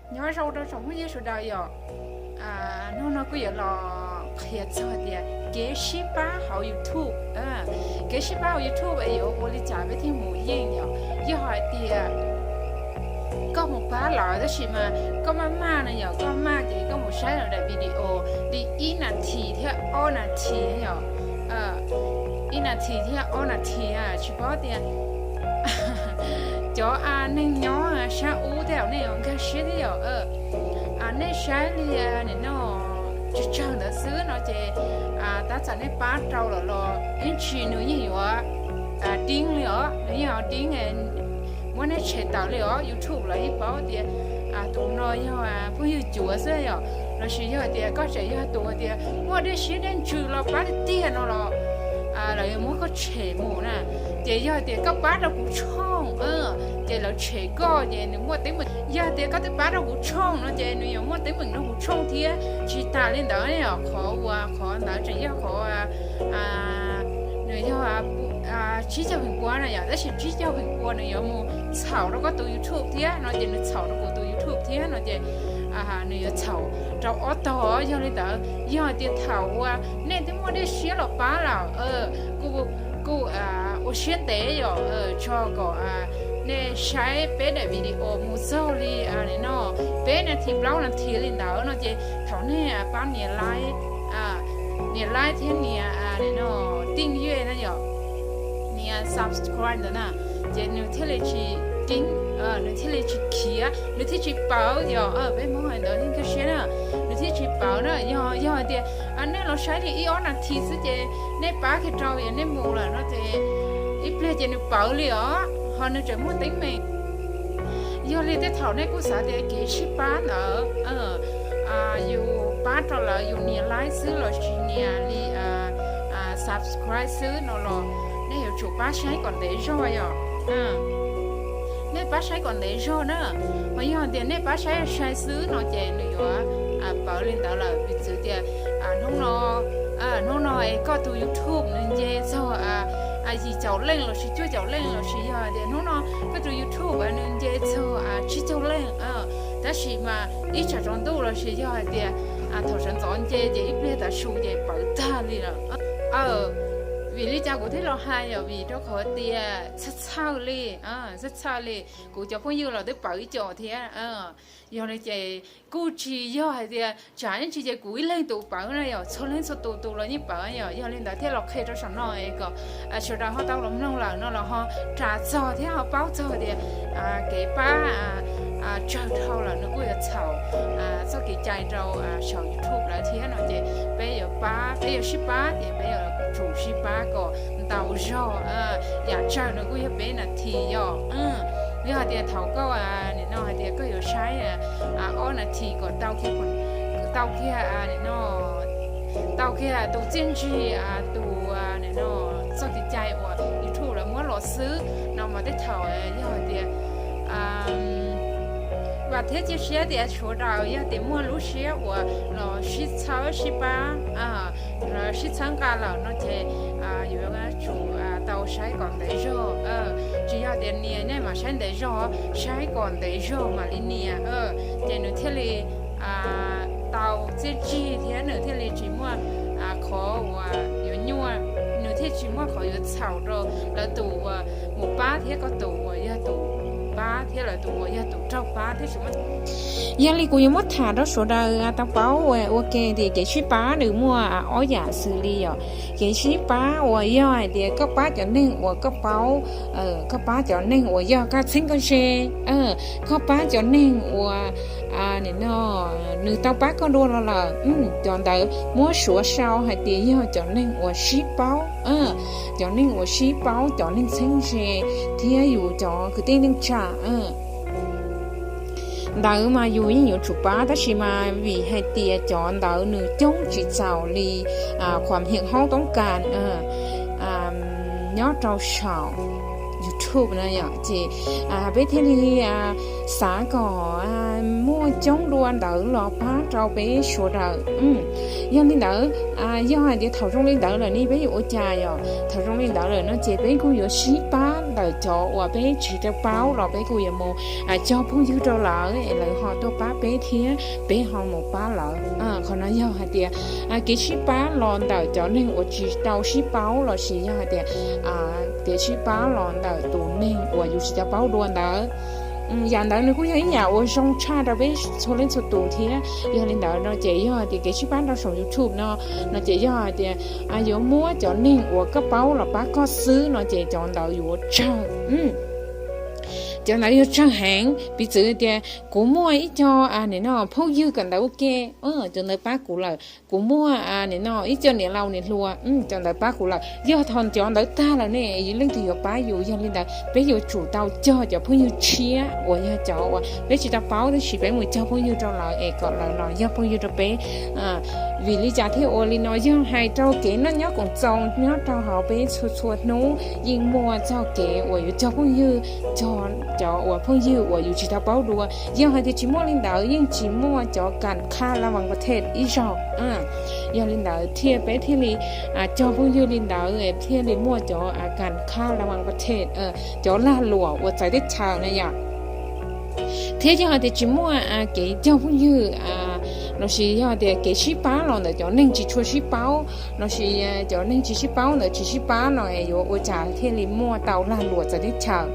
Nyob zoo rau tsoom phooj ywg sawv daws yom. Hnub no kuj yuav los qhia txog tias kev sib pab hauv YouTube. Kev sib pab hauv YouTube yuav ua li cas peb thiaj mus yeej yom? Yog hais tias koj mus pab lawm tab sis mas koj maj maj no yom, koj maj ces koj mus saib lawv daim video li ib nas this thiab ob nas this yom, ib nas this thiab ob nas this, tsis paub tias cov neeg nyob sab ub tej zaum nej yuav nkag siab thiab yom. Nej saib li nim no tsawg tsawg ntawd xwb no ces tab txawm nej pab rau lawm los ib ntsis nws yeej yuav deeb li os, nws yeej yuav deeb, muab nej tshem tawm li os. YouTube lawv yeej paub tias tus no yog phooj ywg cuav xwb yom, lossis yog tias koj tseem yog tus tias muaj dej siab dej ntsws los pab tiag tiag no los lawv yuav muab koj tshem mus na. Ces yog tias koj pab rau kuv tshooj ces lawv tshem koj ces nws muaj teeb meem. Yog tias koj twb pab rau kuv tshooj no ces nws yuav muaj teeb meem rau kuv tshooj thiab. Tsis tas li ntawd, qhov uas qhov ntawd tseem yog qhov nws yog tsib caug feem pua na yom, tab sis tsib caug feem pua nws yuav mus txhaum rau koj tus YouTube thiab no ces nws txhaum rau kuv tus YouTube thiab no ces nws yuav txhaum rau ob tog. Yog li ntawd yog tias thaum uas nej twb muaj dej siab los pab lawm, kuj ua siab ntev yom, tso kom nej saib peb daim video mus txog li nim no peb nas this plaub nas this li ntawd no ces thaum nej pab nias like, nias like thiab nias nim no tij yuej na yom, nias subscribe ntawd na, ces nws thiaj li tsis deeb, nws thiaj li tsis khiav, nws thiaj tsis pawv yom. Peb Hmoob hais ntawd thiaj nkag siab na, nws thiaj tsis pawv na. Yog, yog hais tias nej los saib li ib ob nas this xwb ces nej pab kiag rau es nej mus lawm no ces ib pliag ces nws pawv li os, ho nws tseem muaj teeb meem. Yog li tej thaum nej kuj xav tias kev sib pab ntawd yus pab rau lawv yus nias like xwb los sis nias li subscribe xwb no los nej yuav tsum pab saib kom ntev zog yom. Nej pab saib kom ntev zog na, ho yog tias nej pab saib sai xwb no ces nws yuav pawv li ntawd lawm. Piv txwv tias hnub no, hnub no es koj tus YouTube nws nce txog yim caum leej los sis cuaj caum leej los sis yog tias hnub no koj tus YouTube nws nce txog tsib caug leej, tab sis mas ib tsam tsaus ntuj los sis yog hais tias thaum sawv ntxov nce ces ib pliag tav su ces pawv tag li lawm. Vim li cas kuv thiaj los hais yom? Vim rau qhov tias txhawj txhawj li, txhawj txhawj li, kuv cov phooj ywg los twb pawv ib co thiab. Yog li ces kuj tsis yog hais tias tsam ib ntsis ces kuv ib leeg tus pawv na yom, txhua leej txhua tus tus los yeej pawv yom. Yog li ntawd thiaj los qhia rau saum no es kom sawv daws ho tau los mloog lawm no los ho ras txog thiab ho paub txog tias kev pab tsawg dhau lawm nws kuj yuav txhaum txoj kev cai rau saum YouTube lawv thiab no ces peb yuav pab, peb yuav sib pab ces peb yuav tsum sib pab kom ntau zog. Yam tsawg nws kuj yog peb nas this yom. Yog hais tias thaum koj nim no hais tias koj yuav saib ob nas this kom tau kiag, tau kiag nim no, tau kiag tus txiaj ntsig tus nim no txoj kev cai uas YouTube lawv muab los xwb no mas tej thaum yog hais tias vam thiab cia siab tias sawv daws yog tias muaj lub siab uas los sib txhawb sib pab, los sib txhawb nqa lawm no ces yuav tsum tau saib kom ntev zog. Tsis yog tias nias nej mam saib ntev zog, saib kom ntev zog mam li nias, ces nws thiaj li tau txiaj ntsig thiab nws thiaj li tsis muaj qhov uas yuav nyuaj, nws thiaj tsis muaj qhov yuav txhaum rau lawv tus uas mus pab thiab koj tus uas yog tus pab thiab lawv tus uas yog tus raug pab thiab tsis muaj. Yog li kuv yuav muab tham rau sawv daws tau paub ua ke tias kev sib pab nws muaj ob yam xws li yom. Kev sib pab uas yog hais tias koj pab cov neeg uas koj paub, koj pab cov neeg uas yog koj txheeb koj ze, koj pab cov neeg uas nim no nws tau pab koj dua los lawm, cov ntawd muab suav sau hais tias yog cov neeg uas sib paub, cov neeg uas sib paub, cov neeg txheeb ze thiab yus cov kwv tij neej tsa ntawd mas yus yeej yuav tsum pab, tab sis mas vim hais tias cov ntawd nws coob tsis txaus li qhuam hiam haub toob kas nyob rau saum YouTube na yom, ces peb thiaj li xav kom muaj coob dua ntawd los pab rau peb sawv daws. Yog li ntawd, yog hais tias thaum zoo li ntawd lawm ne peb yuav ua cas yom? Thaum zoo li ntawd lawm no ces peb kuj yuav sib pab ntawm Cov uas peb tsis tau paub los peb kuj yuav mus cog phooj ywg rau lawv es lawv ho tuaj pab peb thiab peb ho mus pab lawv. Qhov no yog hais tias kev sib pab los ntawm cov neeg uas tsis tau sib paub lossis yog hais tias kev sib pab los ntawm tus neeg uas yus tsis tau paub dua ntawd. Yam ntawd nws kuj yog ib yam uas zoo tshaj rau peb txhua leej txhua tus thiab. Yog li ntawd no ces yog hais tias kev sib pab rau saum YouTube no, no ces yog hais tias yuav muab cov neeg uas koj paub los pab koj xwb no ces cov ntawd yuav tsawg. Cov ntawd yuav tsawg heev. Piv txwv tias kuv muaj ib co nim no phooj ywg kawm ntawv ua ke, cov ntawd pab kuv lawm. Kuv muaj nim no ib co niam laus niam hluas, cov ntawd pab kuv lawm. Yog thaum cov ntawd tag lawm ne, leej twg yuav pab yus? Yog li ntawd peb yuav tsum tau cog cov phooj ywg tshiab uas yog cov uas peb tsis tau paub tab sis peb mus cog phooj ywg rau lawv es kom lawv los yog phooj ywg rau peb. Vim li cas thiaj ua li no? Yog hais rau kev noj nyob koom txoos nyob rau hauv peb txhua txhua hnub yeej muaj txog kev uas yuav cog phooj ywg, cog cov uas phooj ywg uas yus tsis tau paub dua. Yog hais tias tsis muaj li ntawd yeej tsis muaj cov kam khab la vas pas thej ib zaug. Yog li ntawd thiaj peb thiaj li cog phooj ywg li ntawd thiaj li muaj cov kam khab la vas pas thej, cov lag luam uas txawv teb chaws na yom. Thiab yog hais tias tsis muaj kev cog phooj ywg lossis yog tias kev sib pab los ntawm cov neeg tsis tshua sib paub lossis cov neeg tsis sib paub ntawd tsis sib pab no es yuav ua cas thiaj li muaj tau lag luam txawv teb chaws?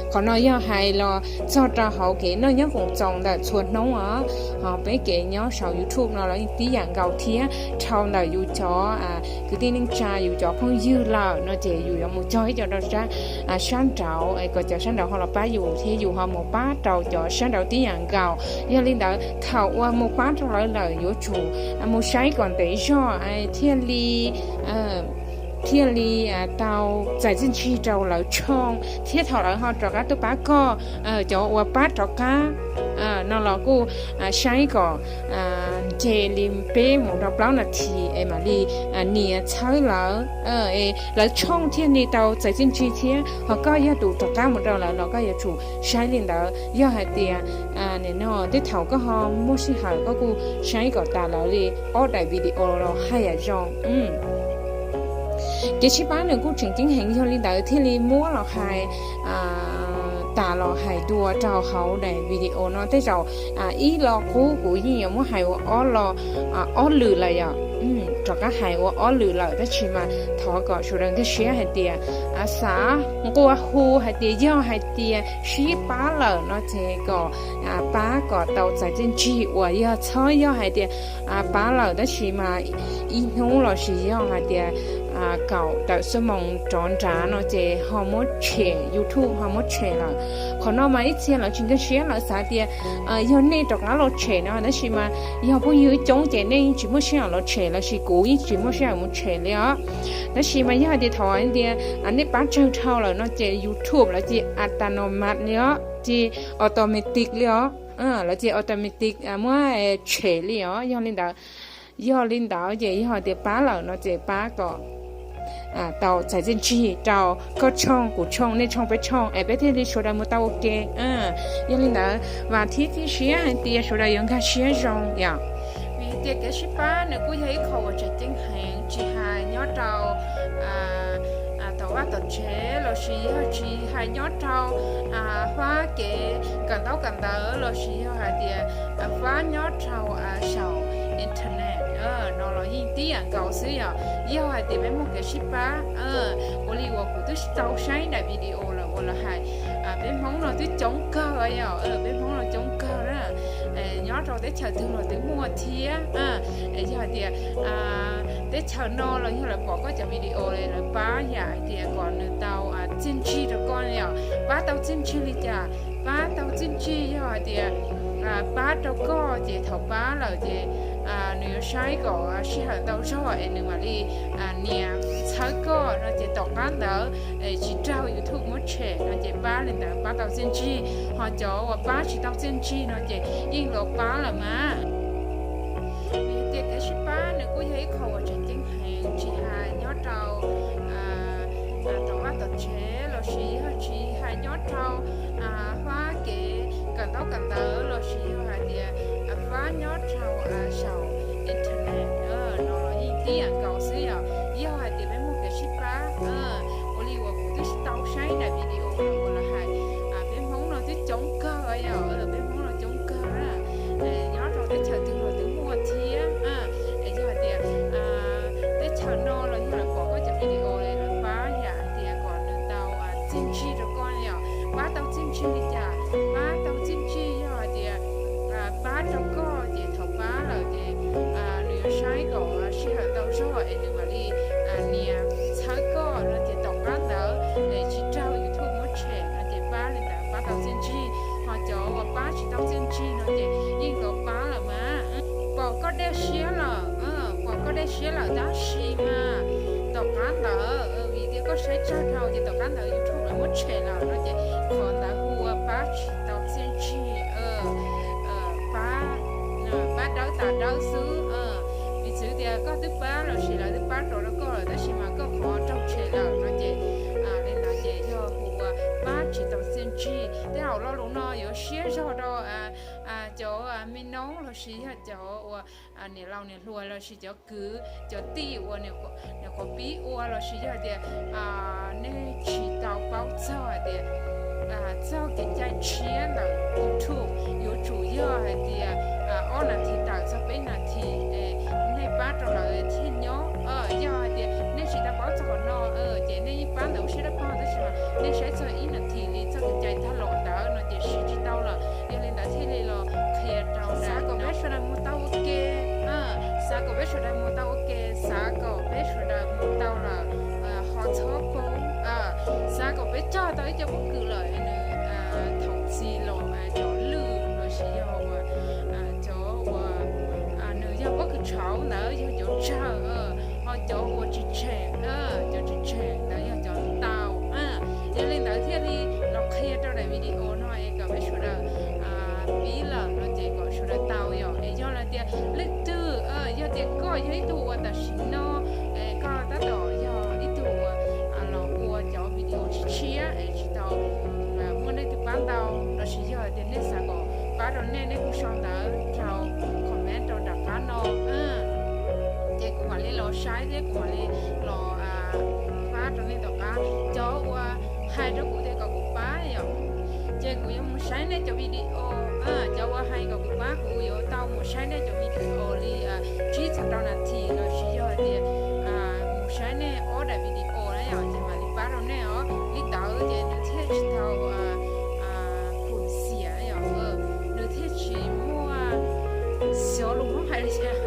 Qhov no yog hais los txog rau hauv kev noj nyob koom txoos ntawm txhua hnub os. Ho peb kev nyob saum YouTube no los tib yam nkaus thiab. Dhau ntawm yus cov kwv tij neej tsa yus cov phooj ywg lawm no ces yus yuav mus cog ib co rau sab nraud kom cov sab nraud ho los pab yus thiab yus ho mus pab rau cov sab nraud tib yam nkaus. Yog li ntawd thaum uas mus pab rau lawv lawm yuav tsum mus saib kom ntev zog thiaj li thiaj li tau txais txiaj ntsig rau lawv tshooj thiab thaum lawv ho rov qab tuaj pab koj, cov uas pab rov qab no los kuj saib kom nce li peb mus rau plaub nas this es mam li nias txhawb lawv, lawv tshooj thiaj li tau txais txiaj ntsig thiab ho koj yog tus rov qab mus rau lawv los koj yuav tsum saib li ntawd. Yog hais tias nim no tej thaum koj ho muaj sij hawm koj kuj saib kom tas lawv li ob daim video los haj yam zoo. Kev sib pab nws kuj tseem ceeb heev, yog li ntawd thiaj li muab los hais tas los hais dua rau hauv daim video no. Tej zaum ib lo qub kuv yeej yuav muab hais ua ob lo, ob lwm lawm yom, rov qab hais ua ob lwm lawm tab sis mas thov kom sawv daws nkag siab hais tias xav nqua hu hais tias yog hais tias sib pab lawm no ces kom pab kom tau txais txiaj ntsig uas yog txhob yog hais tias pab lawm tab sis mas ib hnub lossis yog hais tias kaum tawm xuab moos rov nrad no ces ho muab tshem, YouTube ho muab tshem lawm. Qhov no mas ib txhia lawv tsis nkag siab, lawv xav tias yog nej rov qab los tshem no tab sis mas yog phooj ywg coob ces nej yeej tsis muaj sij hawm los tshem lossis kuv yeej tsis muaj sij hawm mus tshem li os. Tab sis mas yog hais tias thaum tias nej pab tsawg dhau lawm no ces YouTube lawv cia a ta no mas li os, cia automatic li os, lawv cia automatic muab tshem li os. Yog li ntawd, yog li ntawd ces yog hais tias pab lawm no ces pab kom tau txais txiaj ntsig rau koj tshooj, kuv tshooj, nej tshooj, peb tshooj es peb thiaj li sawv daws mus tau ua ke. Yog li ntawd vam thiab cia siab hais tias sawv daws yuav nkag siab zoo yom. Vim tias kev sib pab nws kuj yog ib qho uas tseem ceeb heev, tsis hais nyob rau tom vaj tom tsev lossis yog tsis hais nyob rau fab kev kawm ntaub kawm ntawv lossis yog hais tias fab nyob rau saum internet no los yeej tib yam nkaus xwb yom. Yog hais tias peb muaj kev sib pab, ua li uas kuv twb tau saib daim video lawm uas lawv hais peb Hmoob no twb coob kawg yom, peb Hmoob no coob kawg na, nyob rau teb chaws twg los twb muaj thiab. Yog hais tias teb chaws no los yog lawv pom koj cov video lawv pab yam hais tias kom nws tau txiaj ntsig rau koj yom, pab tau txiaj ntsig li cas? Pab tau txiaj ntsig yog hais tias pab rau koj ces thaum pab lawm ces nws yuav saib kom sij hawm ntau zog es nws mam li nias txhawb koj no ces tom qab ntawd tsis raug YouTube muab tshem no ces pab li ntawd pab tau txiaj ntsig. Ho cov uas pab tsis tau txiaj ntsig no ces yeej los pab lawm mas. Vim tias kev sib pab nws kuj yog ib qho uas tseem ceeb heev, tsis hais nyob rau tom vaj tom tsev lossis yog tsis hais nyob rau fab kev kawm ntaub kawm ntawv lossis yog hais tias fab nyob rau saum internet no los yeej tib yam nkaus xwb yom. Yog hais tias peb muaj kev sib pab, ua li uas kuv twb tau saib daim video siab lawm tab sis mas tom qab ntawd vim tias koj saib tsawg dhau ces tom qab ntawd YouTube lawv muab tshem lawm no ces qhov ntawd hu ua pab tsis tau txiaj ntsig, pab, pab dawb tas dawb xwb. Piv txwv tias koj twb pab los sis lawv twb pab rau rau koj lawm tab sis mas koj qhov raug tshem lawm no ces li ntawd ces yog hu ua pab tsis tau txiaj ntsig. Tej zaum lo lus no yuav siab zog rau cov me noob los sis yog cov uas niam laus niam hluas los sis cov kwv cov tij uas nyuam qhuav pib ua los sis yog tias nej tsis tau paub txog hais tias txog kev cai tshiab ntawm YouTube yuav tsum yog hais tias ob nas this tawm txog peb nas this nej pab rau lawv thiaj nyob. Yog hais tias nej tsis tau paub txog qhov no ces nej yeej pab ntawm lub siab dawb paug tab sis mas nej saib txog ib nas this li txog kev cai tag los ntawd no ces siv tsis tau lawm. Yog li ntawd thiaj li los qhia rau xav kom peb sawv daws mus tau ua ke, xav kom peb sawv daws mus tau ua ke, xav kom peb sawv daws mus tau lawm ho txhob poob, xav kom peb cog tau ib co pob kws lawm nws thaum txi los cov lwj los sis yog uas cov uas nws yog pob kws tshauv ntawd yog cov tsawg, ho cov uas tsis tshem, cov tsis tshem ntawd yog cov ntau. Yog li ntawd thiaj li los qhia rau daim video no es kom peb sawv daws pib lawm no ces kom sawv daws tau yom. Es yog hais tias leej twg yog tias koj yog ib tug uas tam sim no koj tab tom yog ib tug uas los ua cov video tshiab tshiab es tsis tau muaj leej twg pab ntau los sis yog tias nej xav kom pab rau nej, nej kuj sau ntawv rau comment rau nram qab no ces kuv mam li los saib thiab kuv mam li los pab rau nej tom qab. Cov uas hais rau kuv tias kom kuv pab yom, ces kuv yuav mus saib nej cov video. Cov uas hais kom kuv pab kuv yuav tau mus saib nej cov video li tsib txog rau nas this los sis yog tias mus saib nej ob daim video na yom, ces mam li pab rau nej os. Li ntawd ces nws thiaj tsis tau pum xiam yom, nws thiaj tsis muaj, xyov lus Hmoob hais li cas,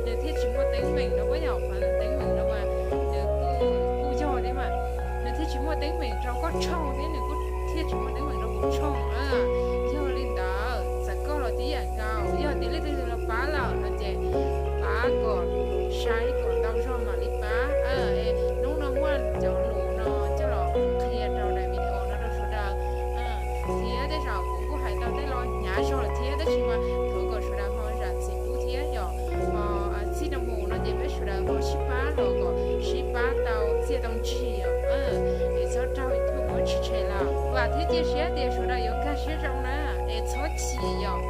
nws thiaj tsis muaj teeb meem no puab yom. Qhov teeb meem no mas nws kuj yog thiab mas, nws thiaj tsis muaj teeb meem rau koj tshooj thiab nws kuj thiaj tsis muaj teeb meem rau kuv tshooj. Yog li ntawd txawm koj los tib yam nkaus, yog tias leej twg los pab lawm no ces pab kom saib kom ntau zog mam li pab. Hnub no muaj cov lus no coj los qhia rau daim video no rau sawv daws thiab tej zaum kuv kuj hais tau tej lo hnyav zog lawm thiab tab sis mas thov kom sawv daws ho zam txim pub thiab yom. Txij no mus no ces peb sawv daws ho sib pab los kom sib pab tau txiaj tau ntsig yom. Es txhob raug YouTube muab tsis tshem lawm. Vam thiab cia siab tias sawv daws yuav nkag siab zoo na, es txhob chim yom,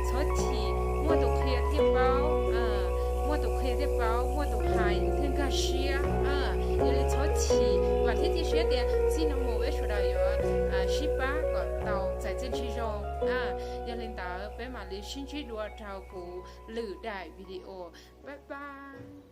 txhob chim, muaj tus qhia thiaj paub, muaj tus qhia thiaj paub, muaj tus hais thiaj nkag siab. Yog li txhob chim, vam thiab cia siab tias txij no mus peb sawv daws yuav sib pab kom tau txais txiaj ntsig zoo. Yog li ntawd peb mam li sib ntsib dua rau kuv lwm daim video. Bye bye.